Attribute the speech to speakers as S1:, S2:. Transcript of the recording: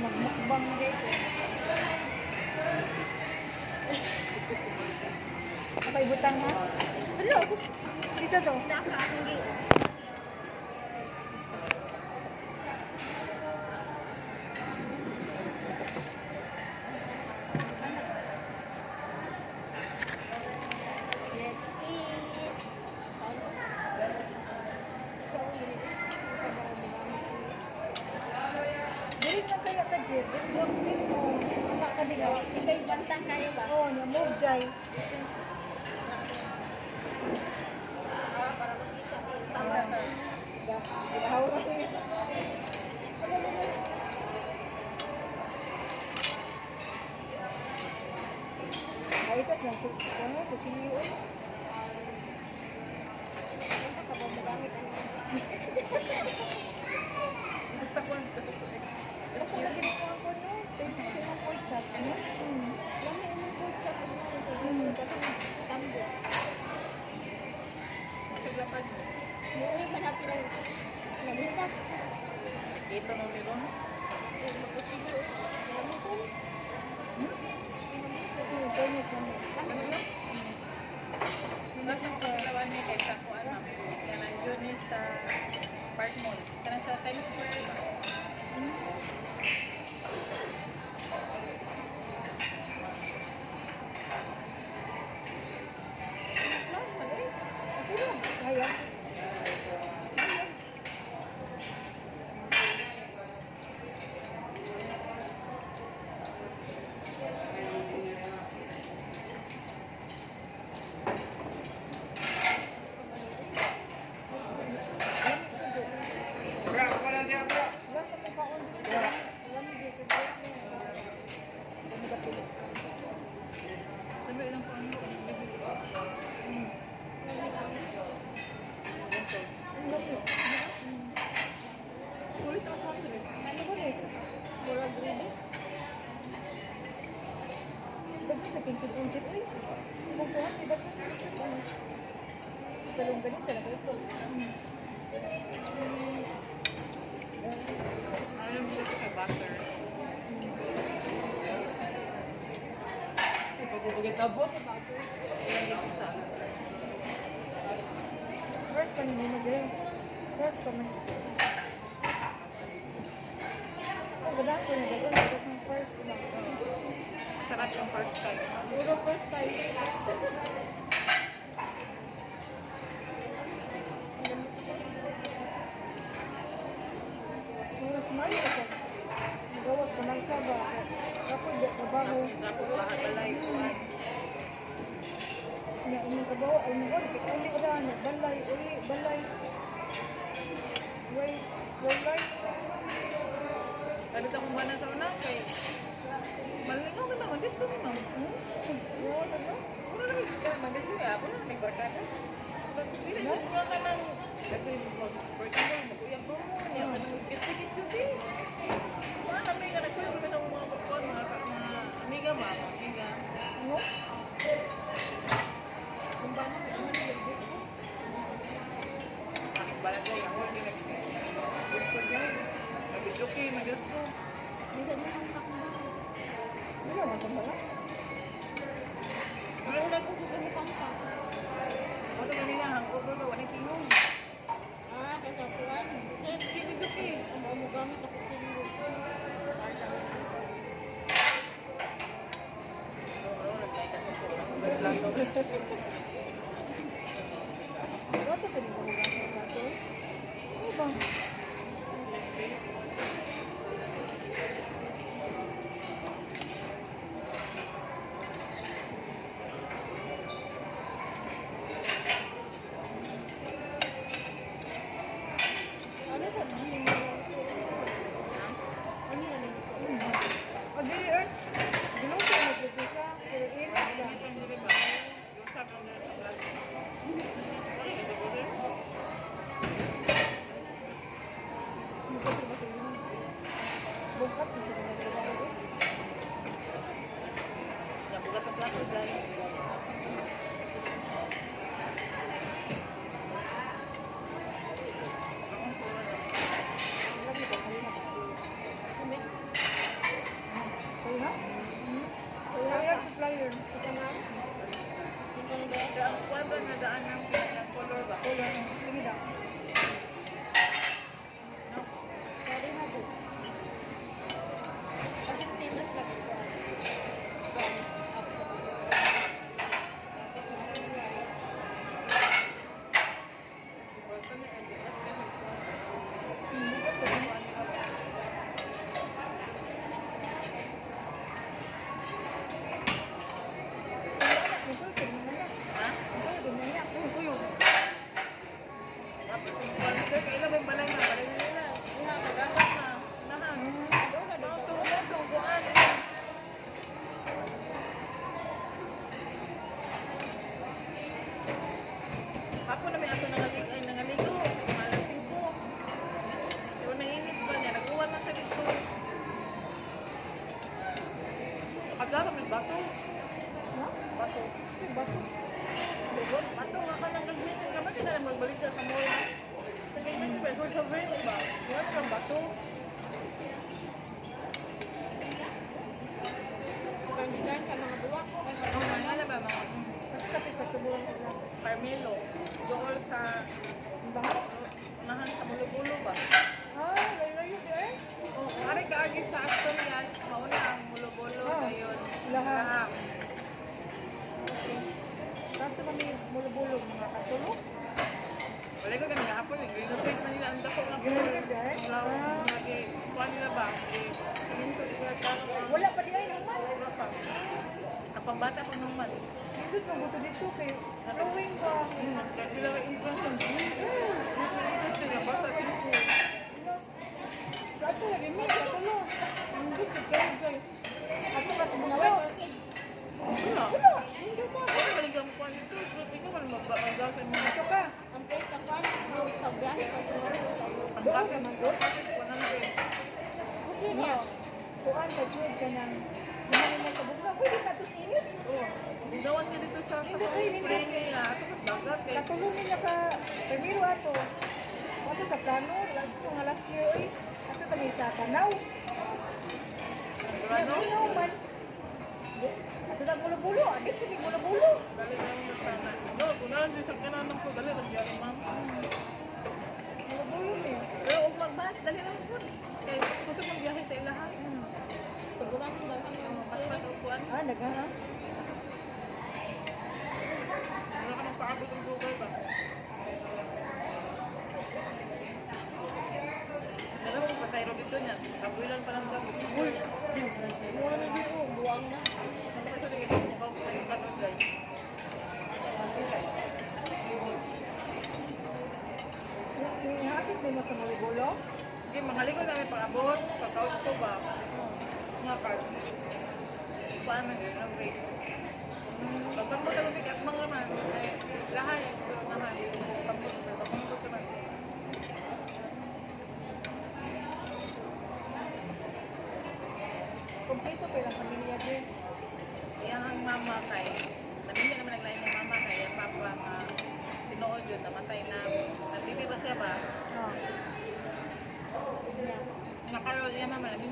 S1: Magmukbang, guys, eh. Okay, butang ha?
S2: Hello, gusto
S1: Isa to.
S2: na ka akong gi. Let's eat.
S1: Dili na kaya ka, Jer. Dili mo. Anak ka diga.
S2: Ikay bantang kayo ba?
S1: Oo, niya. Move, Jai.
S2: Ah, para makita. Tama.
S1: Ginahawran niya. Ay, tas lang. Ano, kutsilyo, eh.
S2: Banta ka ba magamit ano?
S3: Basta ko ang gusto ko.
S1: Ako na ginawa ko, no? Thank you sa imong pork chop. Ano?
S2: Lami imong food chop ug katong tambo.
S3: Maglapad.
S2: Muoy man happy lang nagisa.
S3: Kita mo meron.
S2: Magkutsilyo. Lami ko.
S1: Ganit naman.
S2: Lami ko.
S3: Nasa ko kalawan niya kay sa kuan, ma'am. Kanang June sa Park Mall. Kanang sa Times Square ba?
S1: Okay lang. Kaya. Last na mong kaon dito. Alam mo dito.
S3: Sabi lang ko ano. Ulit ako eh.
S1: Ano ba eh?
S2: Murag ready.
S1: Dagko sa Kingston Engine. Uy, kumukuha. May dagko sa Kingston ano. Dalawang ganin sa lagay ko.
S3: Ano mo siya kay butter? Pagpapagay tabot.
S1: First kami mo mag First kami. Ang ganda ko na gano'n. Ng first na.
S3: Sarap yung first time.
S2: Puro first time.
S1: Mga smile ako. Nagawas ko ng saba. Ako di trabaho.
S3: Tapos balay kuan.
S1: Nya imong trabaho ay mo uli ra na balay uli balay. Way way life.
S3: Sabi sa kong bana sa una kay malingaw ka naman, disco mo ma'am.
S1: Wala na.
S3: Puro na mag-disco ya, puro na nagbarkada. Dili na ka ka ng kasi for example, mag-uyab mo niya, kanang gitsi-gitsi di. Mga kami nga nagkuyab kami ng mga kuan, mga amiga ma, mga amiga.
S1: Ano?
S3: Kung paano, ano na ko. Ang balagay, ako hindi nag-gusto niya. Nag-jockey, mag-gusto.
S2: Bisan mo ang sakmo.
S1: Wala man kung wala.
S2: Wala ko kung ano pang pa.
S3: Ano ganina, hangover ba, wala tingog.
S2: Ah, kaya kuan.
S3: Hindi nag-jockey.
S2: Ang mo gamit ako kutsilyo.
S3: Oo, nag-like ako po. Nagplato.
S1: Wala sa nimo hugasan plato. Ano ba?
S2: Ano sa gym mo? Ano yun?
S1: Adi eh. Ginuto na jud siya. Pero init ka. Magkasal ba sa inyo? Bugkat na sila nagtrabaho eh. Lagi ko kanina.
S2: Kami.
S3: Dapat may bato.
S1: Ha?
S3: Bato.
S1: Ay, bato.
S3: Lugon. Bato nga ka nang gagawin. Kamay ka na lang magbalik ka sa mall. Tagay ba? Kung sa brain ba? Wala kang bato.
S2: Pagkandigan sa mga buwak.
S3: Ang mga na ba mga
S1: Sakit sa tubuhan ko lang.
S3: Carmelo. Dool sa
S1: Ang baha?
S3: unahan sa Bulubulo ba?
S1: Ah, layo-layo di eh.
S3: Oo, ari kaagi sa Aston yan, mauna ang Bulubulo
S1: Ah,
S3: dayon.
S1: Lahang.
S3: Lahang.
S1: Okay. Kato kami bulubulog mga katulog.
S3: Wala ko kami gahapon, nag-relocate na nila ang dako nga pool.
S1: Relocate, eh?
S3: Ang lawak
S1: Ah.
S3: nga gi kuha nila ba? Gi siminto nila klaro.
S1: Wala pa di ay naman.
S3: Wala pa. Ang pambata pa naman.
S1: Nindot mo buto dito kay flowing ba?
S3: Kaya sila may influence ng Interesting nga bata sila.
S1: Kato lagi mi katulog. Nindot kay kayo kay. Ato ka sa
S2: Naway,
S1: bugnaw.
S2: orchid.
S3: Wala.
S1: Wala.
S2: Hindi ko.
S3: Wala balik ang kuha nito. Ikaw man magbagal sa mga
S1: Ato ka.
S2: Ang pay ka pa sa biyahe pa siguro kayo.
S3: ang
S1: Doon
S3: bakit
S1: ka man doon.
S3: bakit 100.
S2: Okay na.
S1: Kuan ka jud ka nang gumaling mo sa bugnaw. Pwede ka tos init.
S3: Oo. Bigawan nga dito sa
S1: Nindot, ay, nindot.
S3: spray nila. Ato kas dagat kay
S1: Katulong nila ka primero ato. Ato sa plano last ko nga last year oy. Ato kami sa Tanaw.
S3: ano?
S1: Ano man. Ato na bulo-bulo, adit sa bulo-bulo.
S3: Dali na yung sana. No, kung nalang din sa kananan ko, dali lang gyud ma'am.
S1: Bulo-bulo ni.
S3: Pero og magbas, dali lang po. Kay kusog ang biyahe sa ilaha.
S2: Tuguran mo dahil
S3: Ang paspas og kuan.
S1: Ah, nagha ha.
S3: Wala ka nang paabot og Google ba? Meron mong pasayro dito niya. Kabuilan pa lang kami. Uy!
S2: Mura na dito, buwang na.
S3: Ano pa sa tingin mo? Mukhang kanon guys.
S1: Hapit din mo sa bulo-bulo.
S3: Sige, mangaligo namin pag-abot. Sa couch ko ba? Nga ka. Paano yun? Ang wait. Pagkambot ang big at mga man. Ay, lahat. Naman. Pagkambot. Pagkambot naman.
S1: Kompleto pa ilang pamilya din.
S3: Iyang ang mama kay, namin naman naglain ng mama kay, ang papa nga, tinuod yun, namatay na. Nagbibi ba siya ba?
S1: Ah. Yeah.
S3: Nakaroon niya mama, namin